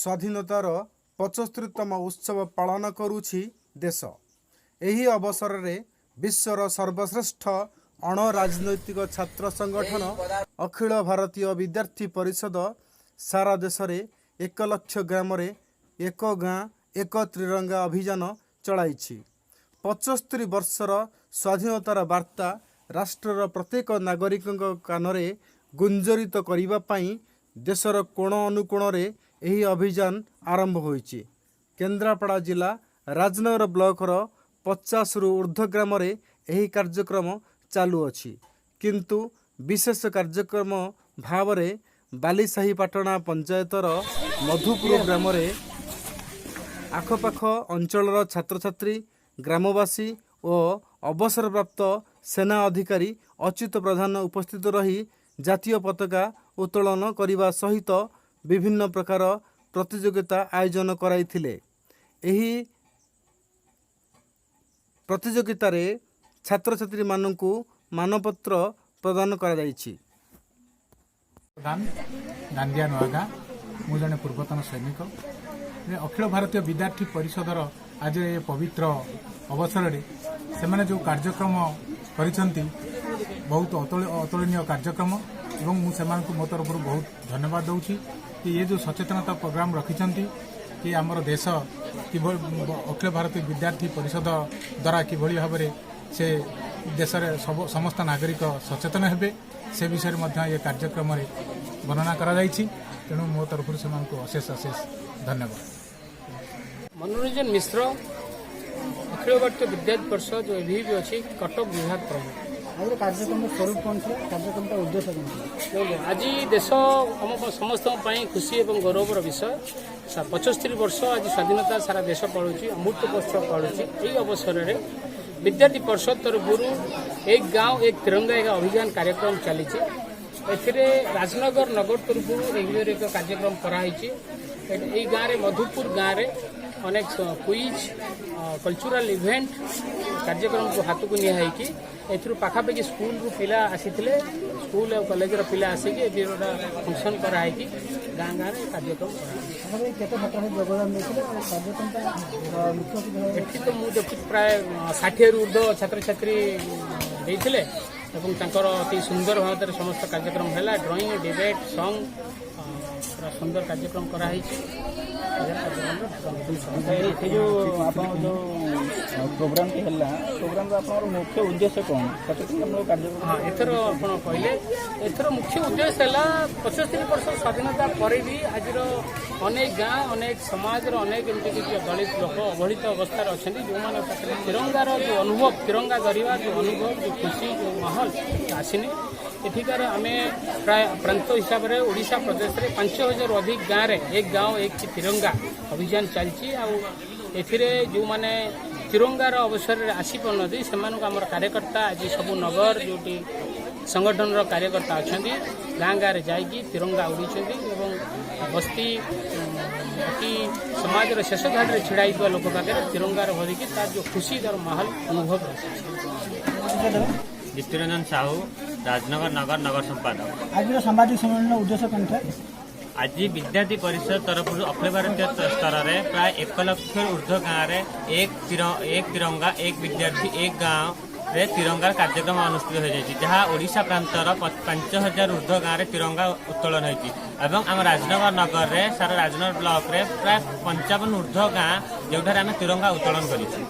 ସ୍ୱାଧୀନତାର 75ତମ ଉତ୍ସବ ପାଳନ କରୁଛି ଦେଶ। ଏହି ଅବସରରେ ବିଶ୍ୱର ସର୍ବଶ୍ରେଷ୍ଠ ଅଣରାଜନୈତିକ ଛାତ୍ର ସଂଗଠନ ଅଖିଳ ଭାରତୀୟ ବିଦ୍ୟାର୍ଥୀ ପରିଷଦ ସାରା ଦେଶରେ 1 ଲକ୍ଷ ଗ୍ରାମରେ ଏକ ଗାଁ ଏକ ତ୍ରିରଙ୍ଗା ଅଭିଯାନ ଚଳାଇଛି। 75 ବର୍ଷର ସ୍ୱାଧୀନତାର ବାର୍ତ୍ତା ରାଷ୍ଟ୍ରର ପ୍ରତ୍ୟେକ ନାଗରିକଙ୍କ କାନରେ ଗୁଞ୍ଜରିତ କରିବା ପାଇଁ ଦେଶର କୋଣ ଅନୁକୋଣରେ ଏହି ଅଭିଯାନ ଆରମ୍ଭ ହୋଇଛି। କେନ୍ଦ୍ରାପଡ଼ା ଜିଲ୍ଲା ରାଜନଗର ବ୍ଲକର 50ରୁ ଉର୍ଦ୍ଧ୍ୱ ଗ୍ରାମରେ ଏହି କାର୍ଯ୍ୟକ୍ରମ ଚାଲୁଅଛି। କିନ୍ତୁ ବିଶେଷ କାର୍ଯ୍ୟକ୍ରମ ଭାବରେ ବାଲିସାହିପାଟଣା ପଞ୍ଚାୟତର ମଧୁପୁର ଗ୍ରାମରେ ଆଖପାଖ ଅଞ୍ଚଳର ଛାତ୍ରଛାତ୍ରୀ, ଗ୍ରାମବାସୀ ଓ ଅବସରପ୍ରାପ୍ତ ସେନା ଅଧିକାରୀ ଅଚ୍ୟୁତ ପ୍ରଧାନ ଉପସ୍ଥିତ ରହି ଜାତୀୟ ପତାକା ଉତ୍ତୋଳନ କରିବା ସହିତ ବିଭିନ୍ନ ପ୍ରକାର ପ୍ରତିଯୋଗିତା ଆୟୋଜନ କରାଇଥିଲେ। ଏହି ପ୍ରତିଯୋଗିତାରେ ଛାତ୍ରଛାତ୍ରୀମାନଙ୍କୁ ମାନପତ୍ର ପ୍ରଦାନ କରାଯାଇଛି। ପ୍ରଧାନ, ଗାନ୍ଧିଆ ନୂଆଗାଁ। ମୁଁ ଜଣେ ପୂର୍ବତନ ସୈନିକ। ଏ ଅଖିଳ ଭାରତୀୟ ବିଦ୍ୟାର୍ଥୀ ପରିଷଦର ଆଜି ଏ ପବିତ୍ର ଅବସରରେ ସେମାନେ ଯେଉଁ କାର୍ଯ୍ୟକ୍ରମ କରିଛନ୍ତି, ବହୁତ ଅତୁଳନୀୟ କାର୍ଯ୍ୟକ୍ରମ ଏବଂ ମୁଁ ସେମାନଙ୍କୁ ମୋ ତରଫରୁ ବହୁତ ଧନ୍ୟବାଦ ଦେଉଛି କି ଏ ଯେଉଁ ସଚେତନତା ପ୍ରୋଗ୍ରାମ ରଖିଛନ୍ତି କି ଆମର ଦେଶ କିଭଳି ଅଖିଳ ଭାରତୀୟ ବିଦ୍ୟାର୍ଥୀ ପରିଷଦ ଦ୍ୱାରା କିଭଳି ଭାବରେ ସେ ଦେଶରେ ସବୁ ସମସ୍ତ ନାଗରିକ ସଚେତନ ହେବେ, ସେ ବିଷୟରେ ମଧ୍ୟ ଏ କାର୍ଯ୍ୟକ୍ରମରେ ବର୍ଣ୍ଣନା କରାଯାଇଛି। ତେଣୁ ମୋ ତରଫରୁ ସେମାନଙ୍କୁ ଅଶେଷ ଅଶେଷ ଧନ୍ୟବାଦ। ମନୋରଞ୍ଜନ ମିଶ୍ର, ଅଖିଳ ଭାରତୀୟ ବିଦ୍ୟାର୍ଥୀ ପରିଷଦ ଯେଉଁ ଏଭିପି ଅଛି, କଟକ ବିଭାଗ ପ୍ରମୁଖ। ଆଜିର କାର୍ଯ୍ୟକ୍ରମର ସ୍ୱରୂପ କ'ଣ ଥିଲା? କାର୍ଯ୍ୟକ୍ରମର ଉଦ୍ଦେଶ୍ୟ କ'ଣ ଥିଲା? ଦେଖନ୍ତୁ, ଆଜି ଦେଶ ଆମ ସମସ୍ତଙ୍କ ପାଇଁ ଖୁସି ଏବଂ ଗୌରବର ବିଷୟ। 75 ବର୍ଷ ଆଜି ସ୍ୱାଧୀନତା ସାରା ଦେଶ ପାଳୁଛି, ଅମୃତ ମହୋତ୍ସବ ପାଳୁଛି। ଏହି ଅବସରରେ ବିଦ୍ୟାର୍ଥୀ ପରିଷଦ ତରଫରୁ ଏକ ଗାଁ ଏକ ତିରଙ୍ଗା ଏକ ଅଭିଯାନ କାର୍ଯ୍ୟକ୍ରମ ଚାଲିଛି। ଏଥିରେ ରାଜନଗର ନଗର ତରଫରୁ ଏହି ଏକ କାର୍ଯ୍ୟକ୍ରମ କରାହେଇଛି। ଏଇ ଗାଁରେ, ମଧୁପୁର ଗାଁରେ ଅନେକ କୁଇଜ୍, କଲଚରାଲ ଇଭେଣ୍ଟ କାର୍ଯ୍ୟକ୍ରମକୁ ହାତକୁ ନିଆ ହେଇକି ଏଥିରୁ ପାଖାପାଖି ସ୍କୁଲରୁ ପିଲା ଆସିଥିଲେ। ସ୍କୁଲ ଆଉ କଲେଜର ପିଲା ଆସିକି ଏଠି ଗୋଟେ ଫଙ୍କସନ୍ କରାହେଇକି ଗାଁ ଗାଁରେ କାର୍ଯ୍ୟକ୍ରମ କରାହେଇଛି। ପାଖାପାଖି କେତେ ଛାତ୍ରଛାତ୍ରୀ ଯୋଗଦାନ ଦେଇଥିଲେ ଆଉ କାର୍ଯ୍ୟକ୍ରମଟା ମୁଖ୍ୟ ଅତିଥି ଭାବରେ ଏଠି ତ ମୁଁ ଦେଖୁଛି ପ୍ରାୟ 60ରୁ ଉର୍ଦ୍ଧ୍ୱ ଛାତ୍ରଛାତ୍ରୀ ଦେଇଥିଲେ ଏବଂ ତାଙ୍କର ଅତି ସୁନ୍ଦର ଭାବରେ ସମସ୍ତ କାର୍ଯ୍ୟକ୍ରମ ହେଲା। ଡ୍ରଇଂ, ଡିବେଟ୍, ସଙ୍ଗ, ପୁରା ସୁନ୍ଦର କାର୍ଯ୍ୟକ୍ରମ କରାହେଇଛି। ସେ ଯେଉଁ ଆପଣଙ୍କ ଯେଉଁ ପ୍ରୋଗ୍ରାମଟି ହେଲା, ପ୍ରୋଗ୍ରାମର ଆପଣଙ୍କର ମୁଖ୍ୟ ଉଦ୍ଦେଶ୍ୟ କ'ଣ? ସଚେତନମୂଳକ କାର୍ଯ୍ୟକ୍ରମ? ହଁ, ଏଥର ଆପଣ କହିଲେ, ଏଥର ମୁଖ୍ୟ ଉଦ୍ଦେଶ୍ୟ ହେଲା 75 ବର୍ଷ ସ୍ୱାଧୀନତା ପରେ ବି ଆଜିର ଅନେକ ଗାଁ, ଅନେକ ସମାଜର ଅନେକ ଏମିତି କିଛି ଦଳିତ ଲୋକ ଅବହେଳିତ ଅବସ୍ଥାରେ ଅଛନ୍ତି, ଯେଉଁମାନଙ୍କ ପାଖରେ ତିରଙ୍ଗାର ଯେଉଁ ଅନୁଭବ, ତିରଙ୍ଗା ଧରିବା ଯେଉଁ ଅନୁଭବ, ଯେଉଁ ଖୁସି, ଯେଉଁ ମାହୋଲ ଆସିନି। ଏଠିକାର ଆମେ ପ୍ରାୟ ପ୍ରାନ୍ତ ହିସାବରେ ଓଡ଼ିଶା ପ୍ରଦେଶରେ 5000ରୁ ଅଧିକ ଗାଁରେ ଏକ ଗାଁ ଏକ ତିରଙ୍ଗା ଅଭିଯାନ ଚାଲିଛି। ଆଉ ଏଥିରେ ଯେଉଁମାନେ ତିରଙ୍ଗାର ଅବସରରେ ଆସିପାରୁନାହାନ୍ତି, ସେମାନଙ୍କୁ ଆମର କାର୍ଯ୍ୟକର୍ତ୍ତା ଆଜି ସବୁ ନଗର ଯେଉଁଠି ସଂଗଠନର କାର୍ଯ୍ୟକର୍ତ୍ତା ଅଛନ୍ତି, ଗାଁ ଗାଁରେ ଯାଇକି ତିରଙ୍ଗା ଉଡ଼ିଛନ୍ତି ଏବଂ ବସ୍ତି ଅତି ସମାଜର ଶେଷ ଧାଡ଼ିରେ ଛିଡ଼ା ହେଇଥିବା ଲୋକ ପାଖରେ ତିରଙ୍ଗାର ଭରିକି ତାର ଯେଉଁ ଖୁସି, ତାର ମାହୋଲ ଅନୁଭବ ଆସିଛି। ଦୀପ୍ତିରଞ୍ଜନ ସାହୁ, ରାଜନଗର ନଗର ନଗର ସମ୍ପାଦକ। ଆଜିର ସାମ୍ବାଦିକ ସମ୍ମିଳନୀର ଉଦ୍ଦେଶ୍ୟ କ'ଣ ଥିଲା? ଆଜି ବିଦ୍ୟାର୍ଥୀ ପରିଷଦ ତରଫରୁ ଅଖିଳ ଭାରତୀୟ ସ୍ତରରେ ପ୍ରାୟ 1 ଲକ୍ଷରୁ ଉର୍ଦ୍ଧ୍ୱ ଗାଁରେ ଏକ ତିରଙ୍ଗା ଏକ ବିଦ୍ୟାର୍ଥୀ ଏକ ଗାଁରେ ତିରଙ୍ଗାର କାର୍ଯ୍ୟକ୍ରମ ଅନୁଷ୍ଠିତ ହୋଇଯାଇଛି, ଯାହା ଓଡ଼ିଶା ପ୍ରାନ୍ତର 5000 ଉର୍ଦ୍ଧ୍ୱ ଗାଁରେ ତିରଙ୍ଗା ଉତ୍ତୋଳନ ହୋଇଛି ଏବଂ ଆମ ରାଜନଗର ନଗରରେ, ସାରା ରାଜନଗର ବ୍ଲକରେ ପ୍ରାୟ 55 ଉର୍ଦ୍ଧ୍ୱ ଗାଁ, ଯେଉଁଠାରେ ଆମେ ତିରଙ୍ଗା ଉତ୍ତୋଳନ କରିଛୁ।